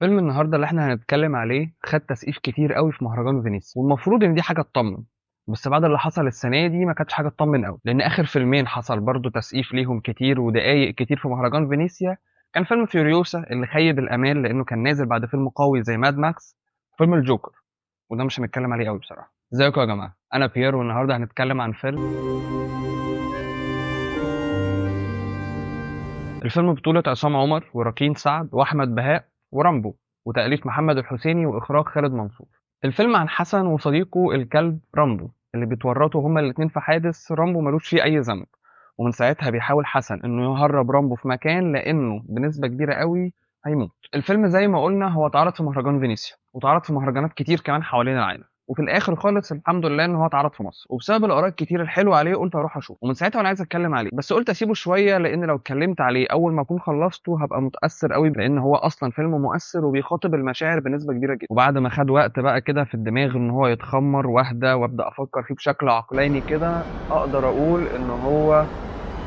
فيلم النهارده اللي احنا هنتكلم عليه خد تسقيف كتير قوي في مهرجان فينيسيا، والمفروض ان دي حاجة تطمن، بس بعد اللي حصل السنة دي ما كانتش حاجة تطمن قوي، لان اخر فيلمين حصل برضو تسقيف ليهم كتير ودقايق كتير في مهرجان فينيسيا كان فيلم فيوريوسا اللي خيب الامال لانه كان نازل بعد فيلم قوي زي ماد ماكس، فيلم الجوكر، وده مش هنتكلم عليه قوي بصراحة. ازيكم يا جماعة، انا بيير والنهارده هنتكلم عن فيلم الفيلم بطولة عصام عمر وراكين سعد وأحمد بهاء ورامبو، وتأليف محمد الحسيني وإخراج خالد منصور. الفيلم عن حسن وصديقه الكلب رامبو اللي بيتورطوا هما الاتنين في حادث رامبو ملوش فيه أي ذنب، ومن ساعتها بيحاول حسن إنه يهرب رامبو في مكان لأنه بنسبة كبيرة قوي هيموت. الفيلم زي ما قلنا هو اتعرض في مهرجان فينيسيا واتعرض في مهرجانات كتير كمان حوالين العالم، وفي الاخر خالص الحمد لله ان هو اتعرض في مصر، وبسبب الاراء الكتير الحلوة عليه قلت اروح اشوفه، ومن ساعتها وانا عايز اتكلم عليه، بس قلت اسيبه شوية لان لو اتكلمت عليه اول ما اكون خلصته هبقى متاثر قوي، لان هو اصلا فيلم مؤثر وبيخاطب المشاعر بنسبة كبيرة جدا. وبعد ما خد وقت بقى كده في الدماغ ان هو يتخمر واهدى وابدا افكر فيه بشكل عقلاني كده، اقدر اقول ان هو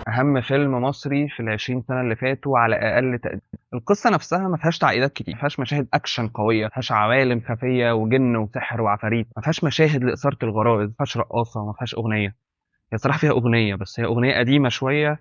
اهم فيلم مصري في ال20 سنة اللي فاتوا على اقل تقدير. القصة نفسها ما فيهاش تعقيدات كتير، ما فيهاش مشاهد اكشن قوية، ما فيهاش عوالم خفيه وجن وسحر وعفاريت، ما فيهاش مشاهد لاثاره الغرائز، ما فيهاش رقاصه، ما فيهاش اغنية. هي صراحة فيها اغنية، بس هي اغنية قديمة شوية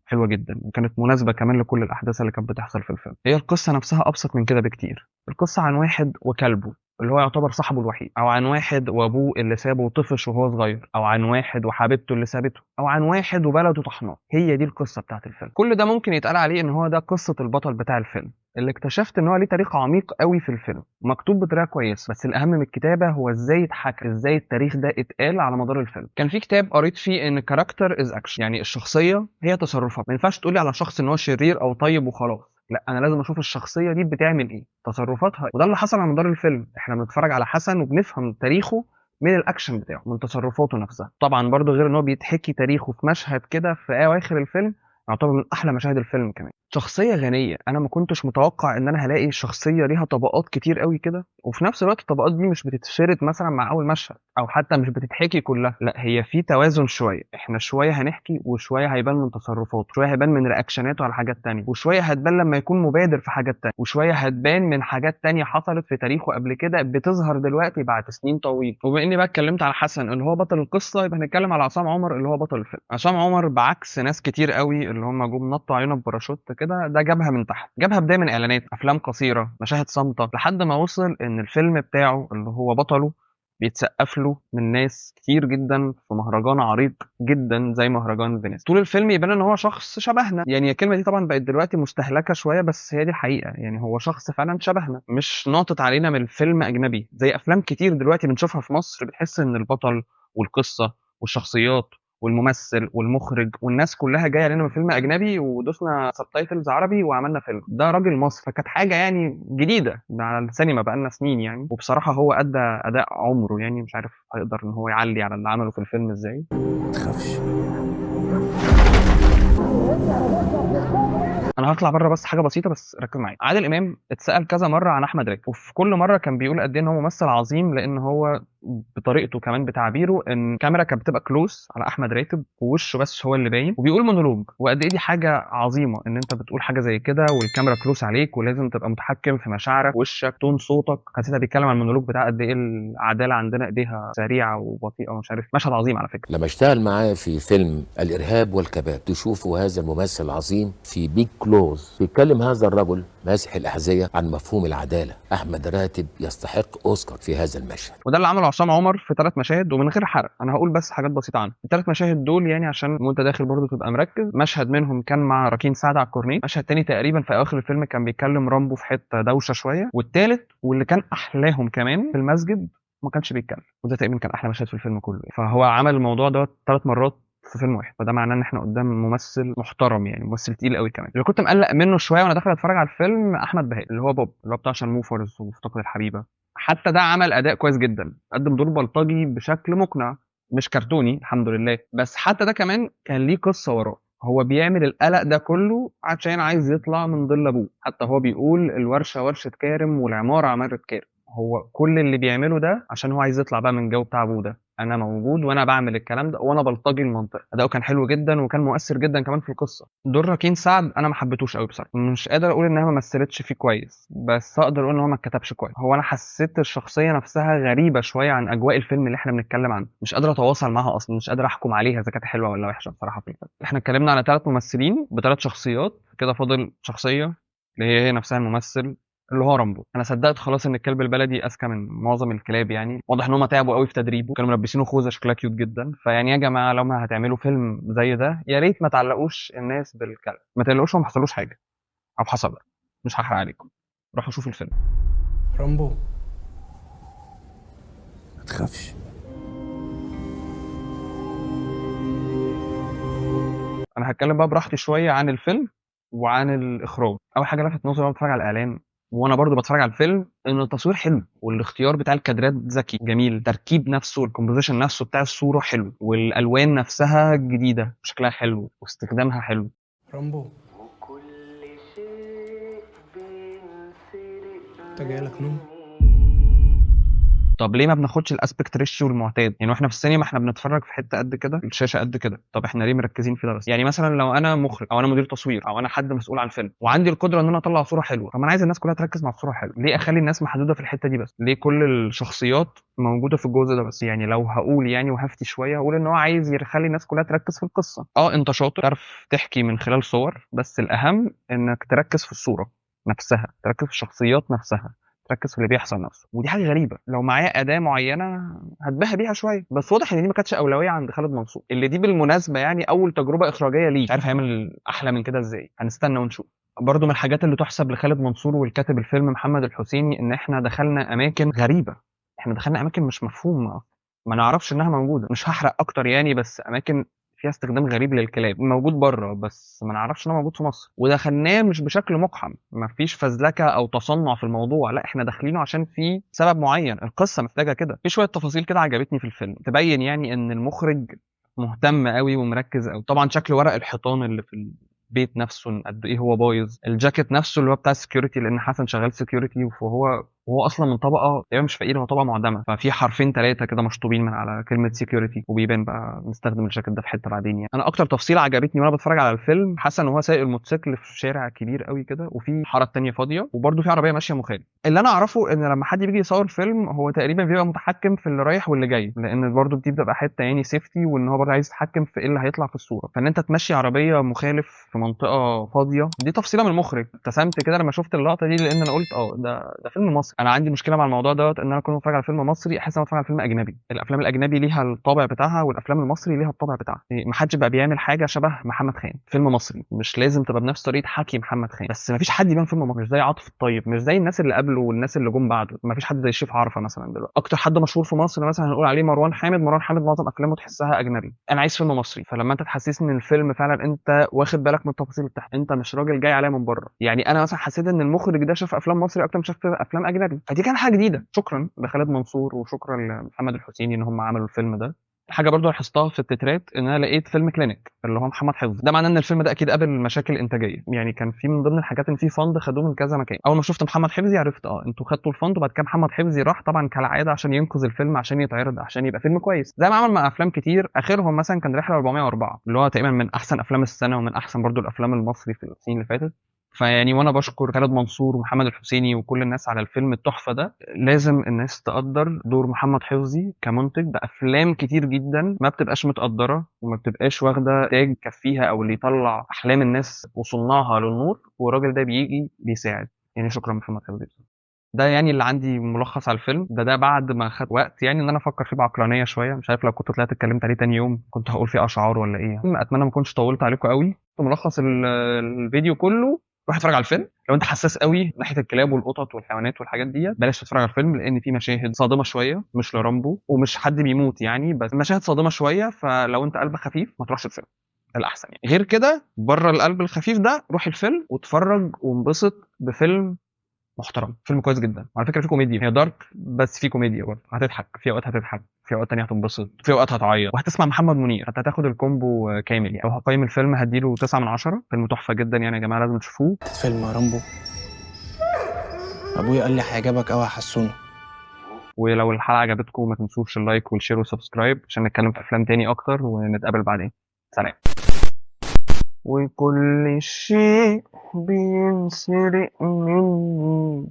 حلوة جدا، وكانت مناسبة كمان لكل الاحداث اللي كانت بتحصل في الفيلم. هي القصة نفسها ابسط من كده بكتير. القصة عن واحد وكلبه اللي هو يعتبر صاحبه الوحيد، او عن واحد وابوه اللي سابه وطفش وهو صغير، او عن واحد وحبيبته اللي سابته، او عن واحد وبلده طحناه. هي دي القصة بتاعت الفيلم. كل ده ممكن يتقال عليه ان هو ده قصة البطل بتاع الفيلم، اللي اكتشفت ان هو ليه تاريخ عميق قوي في الفيلم، مكتوب بطريقة كويسة، بس الاهم من الكتابة هو ازاي اتحكى، ازاي التاريخ ده اتقال على مدار الفيلم. كان في كتاب قريت فيه ان character is action، يعني الشخصية هي تصرفات، ما ينفعش تقولي على شخص ان هو شرير او طيب وخلاص، لا انا لازم اشوف الشخصية دي بتعمل ايه، تصرفاتها. وده اللي حصل على مدار الفيلم، احنا بنتفرج على حسن وبنفهم تاريخه من الاكشن بتاعه، من تصرفاته نفسها. طبعا برضو غير ان هو بيتحكي تاريخه في مشهد كده في اواخر الفيلم يعتبر من احلى مشاهد الفيلم. كمان شخصية غنية، انا ما كنتش متوقع ان انا هلاقي شخصية ليها طبقات كتير قوي كده، وفي نفس الوقت الطبقات دي مش بتتشرد مثلا مع اول مشهد، او حتى مش بتتحكي كلها، لا هي في توازن شوية، احنا شوية هنحكي وشوية هيبان من تصرفاته، شوية هيبان من رياكشناته على حاجات تانية، وشوية هتبان لما يكون مبادر في حاجات تانية، وشوية هتبان من حاجات تانية حصلت في تاريخه قبل كده بتظهر دلوقتي بعد سنين طويلة. وبما اني بقى اتكلمت على حسن اللي هو بطل القصة، يبقى هنتكلم على عصام عمر اللي هو بطل الفيلم. عصام عمر بعكس ناس كتير قوي اللي هم جم نطوا علينا بباراشوت كده، ده جابها من تحت، جابها بداية من اعلانات، افلام قصيرة، مشاهد صامته، لحد ما وصل ان الفيلم بتاعه اللي هو بطلة بيتسقف له من ناس كتير جدا في مهرجان عريق جدا زي مهرجان فينيس. طول الفيلم يبان ان هو شخص شبهنا، يعني الكلمة دي طبعا بقت دلوقتي مستهلكه شوية، بس هي دي الحقيقة، يعني هو شخص فعلا شبهنا، مش ناطط علينا من فيلم اجنبي زي افلام كتير دلوقتي بنشوفها في مصر، بتحس ان البطل والقصه والشخصيات والممثل والمخرج والناس كلها جاية علينا من فيلم اجنبي ودوسنا subtitles عربي وعملنا فيلم. ده راجل مصري، فكانت حاجة يعني جديدة على السينما بقالنا سنين يعني. وبصراحة هو ادى اداء عمره، يعني مش عارف هيقدر ان هو يعلي على اللي عمله في الفيلم ازاي. ما تخافش، انا هطلع بره بس حاجة بسيطة، بس ركز معايا. عادل امام اتسال كذا مرة عن احمد راتب، وفي كل مرة كان بيقول قد ايه ان هو ممثل عظيم، لان هو بطريقته كمان بتعبيره ان الكاميرا كانت بتبقى close على احمد راتب ووشه بس هو اللي باين وبيقول مونولوج، وقد ايه دي حاجة عظيمة ان انت بتقول حاجة زي كده والكاميرا close عليك، ولازم تبقى متحكم في مشاعرك وشك tone صوتك. حسيتها بيتكلم عن المونولوج بتاع قد ايه العدالة عندنا ايديها سريعة وبطيئه ومش عارف. مشهد عظيم على فكرة. لما اشتغل معاه في فيلم الارهاب والكباب تشوفوا هذا الممثل العظيم في big close بيتكلم هذا الرجل ماسح الاحذية عن مفهوم العدالة. احمد راتب يستحق اوسكار في هذا المشهد، وده اللي عمله عصام عمر في 3 مشاهد، ومن غير حرق انا هقول بس حاجات بسيطة عنه. ال3 مشاهد دول يعني عشان وانت داخل برضه تبقى مركز. مشهد منهم كان مع راكين سعد على الكورنيش، مشهد تاني تقريبا في اواخر الفيلم كان بيتكلم رامبو في حتة دوشه شوية، والتالت واللي كان احلاهم كمان في المسجد ما كانش بيتكلم، وده تقريبا كان احلى مشهد في الفيلم كله. فهو عمل الموضوع ده 3 مرات في فيلم واحد، فده معناه ان احنا قدام ممثل محترم، يعني ممثل تقيل قوي. كمان اللي كنت مقلق منه شوية وانا داخل اتفرج على الفيلم احمد بهاء اللي هو بوب، اللي هو بتاع شرموفرز ومفتقد الحبيبة، حتى ده عمل اداء كويس جدا، قدم دور بلطجي بشكل مقنع، مش كرتوني الحمد لله، بس حتى ده كمان كان ليه قصة وراه. هو بيعمل القلق ده كله عشان عايز يطلع من ظل ابوه، حتى هو بيقول الورشة ورشه كارم والعماره عمارة كارم. هو كل اللي بيعمله ده عشان هو عايز يطلع بقى من الجو بتاع ابوه ده، انا موجود وانا بعمل الكلام ده وانا بلطجي المنطقة. اداؤه كان حلو جدا وكان مؤثر جدا كمان في القصة. دور راكين سعد انا ما حبيتهوش قوي بصراحة، مش قادر اقول انها ما مثلتش فيه كويس، بس اقدر اقول ان هو ما اتكتبش كويس. هو انا حسيت الشخصية نفسها غريبة شوية عن اجواء الفيلم اللي احنا بنتكلم عنه، مش قادر اتواصل معاها اصلا، مش قادر احكم عليها اذا كانت حلوة ولا وحشة بصراحة في الفيلم. احنا اتكلمنا على 3 ممثلين بثلاث شخصيات كده، فاضل شخصية اللي هي نفسها الممثل اللي هو رامبو. انا صدقت خلاص ان الكلب البلدي اذكى من معظم الكلاب، يعني واضح ان هم تعبوا قوي في تدريبه، كانوا ملبسينه خوذه شكلها cute جدا. فيعني يا جماعة لو ما هتعملوا فيلم زي ده يا ريت ما تعلقوش الناس بالكلب، ما تقلقوش هو ما حصلوش حاجة او حصل، مش هحرق عليكم، روحوا شوفوا الفيلم. رامبو ما تخافش. انا هتكلم بقى براحتي شوية عن الفيلم وعن الاخراج. اول حاجة لفت نظري وانا بتفرج على الاعلان وانا برضو بتفرج على الفيلم ان التصوير حلو، والاختيار بتاع الكادرات ذكي جميل، تركيب نفسه وال composition نفسه بتاع الصورة حلو، والالوان نفسها جديدة شكلها حلو واستخدامها حلو. رامبو انت جايلك نوم؟ طب ليه ما بناخدش ال aspect ratio المعتاد؟ يعني واحنا في السينما احنا بنتفرج في حتة قد كده، الشاشة قد كده، طب احنا ليه مركزين في ده بس؟ يعني مثلا لو انا مخرج او انا مدير تصوير او انا حد مسؤول عن فيلم وعندي القدرة ان انا اطلع صوره حلوة، طب انا عايز الناس كلها تركز مع الصورة الحلوة، ليه اخلي الناس محدودة في الحتة دي بس؟ ليه كل الشخصيات موجودة في الجزء ده بس؟ يعني لو هقول يعني وهفتي شوية هقول ان هو عايز يخلي الناس كلها تركز في القصة. انت شاطر تعرف تحكي من خلال صور، بس الاهم انك تركز في الصورة نفسها، تركز في الشخصيات نفسها، تركز في اللي بيحصل نفسه. ودي حاجة غريبة، لو معايا اداه معينة هتباهى بيها شوية، بس واضح ان دي ما كانتش اولوية عند خالد منصور، اللي دي بالمناسبة يعني اول تجربه اخراجيه ليه، مش عارف هيعمل احلى من كده ازاي، هنستنى ونشوف. برضو من الحاجات اللي تحسب لخالد منصور والكاتب الفيلم محمد الحسيني ان احنا دخلنا اماكن غريبة، احنا دخلنا اماكن مش مفهومه، ما نعرفش انها موجودة، مش هحرق اكتر يعني، بس اماكن فيها استخدام غريب للكلاب موجود بره بس ما نعرفش انه موجود في مصر، ودخلناه مش بشكل مقحم، ما فيش فزلكه او تصنع في الموضوع، لا احنا داخلينه عشان في سبب معين، القصة محتاجه كده. في شوية تفاصيل كده عجبتني في الفيلم تبين يعني ان المخرج مهتم قوي ومركز قوي. طبعا شكل ورق الحيطان اللي في البيت نفسه قد ايه هو بايظ، الجاكيت نفسه اللي هو بتاع ال security، لان حسن شغال security وهو اصلا من طبقه تقريبا مش فقير، هو طبقه معدمه، ففي حرفين 3 كده مشطوبين من على كلمة security، وبيبان بقى نستخدم الجاكيت ده في حتة بعدين. يعني انا اكتر تفصيله عجبتني وانا بتفرج على الفيلم، حسن وهو سايق الموتوسيكل في شارع كبير قوي كده وفي حارة تانية فاضية وبرده في عربية ماشية مخالف. اللي انا اعرفه ان لما حد بيجي يصور فيلم هو تقريبا بيبقى متحكم في اللي رايح واللي جاي، لان برده دي بتبقى حتة يعني safety، وان هو برده عايز يتحكم في ايه اللي هيطلع في الصورة، فان انت تمشي عربية مخالف في منطقة فاضية دي تفصيله من المخرج. ابتسمت كده لما شفت اللقطة دي لان انا قلت ده فيلم مصري. انا عندي مشكلة مع الموضوع دوت، ان انا كل ما اتفرج على فيلم مصري احس ان انا بتفرج على فيلم اجنبي. الافلام الاجنبي ليها الطابع بتاعها والافلام المصري ليها الطابع بتاعها، يعني ما حدش بقى بيعمل حاجة شبه محمد خان. فيلم مصري مش لازم تبقى بنفس طريقه حكي محمد خان، بس ما فيش حد يبان فيلم مصري، مش زي عاطف الطيب، مش زي الناس اللي قبله والناس اللي جم بعده، ما فيش حد زي شريف عرفه مثلا. دلوقتي اكتر حد مشهور في مصر مثلا هنقول عليه مروان حامد، مروان حامد معظم افلامه تحسها اجنبي. انا عايز فيلم مصري، فلما انت تحسسني ان الفيلم فعلا انت واخد بالك من التفاصيل بتاعته، انت مش راجل جاي عليا من بره. يعني انا مثلا حسيت ان المخرج ده شاف افلام مصري اكتر من شاف افلام اجنبي، فدي كان حاجة جديدة. شكرا لخالد منصور وشكرا لمحمد الحسيني ان هم عملوا الفيلم ده. حاجة برضو لاحظتها في التترات ان انا لقيت فيلم كلينيك اللي هو محمد حفظ، ده معناه ان الفيلم ده اكيد قابل مشاكل انتاجية، يعني كان في من ضمن الحاجات ان في fund خدوه من كذا مكان. اول ما شفت محمد حفظي عرفت انتوا خدتوا ال fund، وبعد كده محمد حفظي راح طبعا كالعادة عشان ينقذ الفيلم، عشان يتعرض، عشان يبقى فيلم كويس زي ما عمل مع افلام كتير، اخرهم مثلا كان رحله 404 اللي هو تقريبا من احسن افلام السنة ومن احسن برضو الافلام المصري في السنين اللي فاتت. فيعني وانا بشكر خالد منصور ومحمد الحسيني وكل الناس على الفيلم التحفة ده. لازم الناس تقدر دور محمد حفظي كمنتج بافلام كتير جدا ما بتبقاش متقدره وما بتبقاش واخده تاج كفيها او اللي يطلع احلام الناس وصناعها للنور، والراجل ده بيجي بيساعد. يعني شكرا محمد حفظي. ده يعني اللي عندي ملخص على الفيلم ده بعد ما خد وقت يعني ان انا افكر فيه بعقلانيه شوية، مش عارف لو كنت طلعت اتكلمت عليه تاني يوم كنت هقول فيه اشعار ولا ايه. اتمنى ما اكونش طولت عليكم قوي. ملخص الفيديو كله، روح اتفرج على الفيلم. لو انت حساس قوي ناحية الكلاب والقطط والحيوانات والحاجات دي بلاش تتفرج على الفيلم، لان في مشاهد صادمه شوية، مش لرامبو ومش حد بيموت يعني، بس مشاهد صادمه شوية، فلو انت قلبك خفيف ما تروحش الفيلم، ده الاحسن يعني. غير كده بره القلب الخفيف ده روح الفيلم واتفرج وانبسط بفيلم محترم، فيلم كويس جدا. وعلى فكرة في كوميديا، هي dark بس في كوميديا برضه، هتضحك في اوقات، هتضحك في اوقات ثانية، هتنبسط في اوقات، هتعيط، وهتسمع محمد منير، حتى هتاخد ال combo كامل يعني. لو هقيم الفيلم هديله 9 من 10، فيلم تحفة جدا يعني يا جماعة، لازم تشوفوه. فيلم رامبو ابويا قال لي هيعجبك قوي يا حسونه. ولو الحلقة عجبتكم ما تنسوش ال like وال share وال subscribe عشان نتكلم في افلام تاني اكتر، ونتقابل بعدين. سلام. وكل شيء بينسرق مني.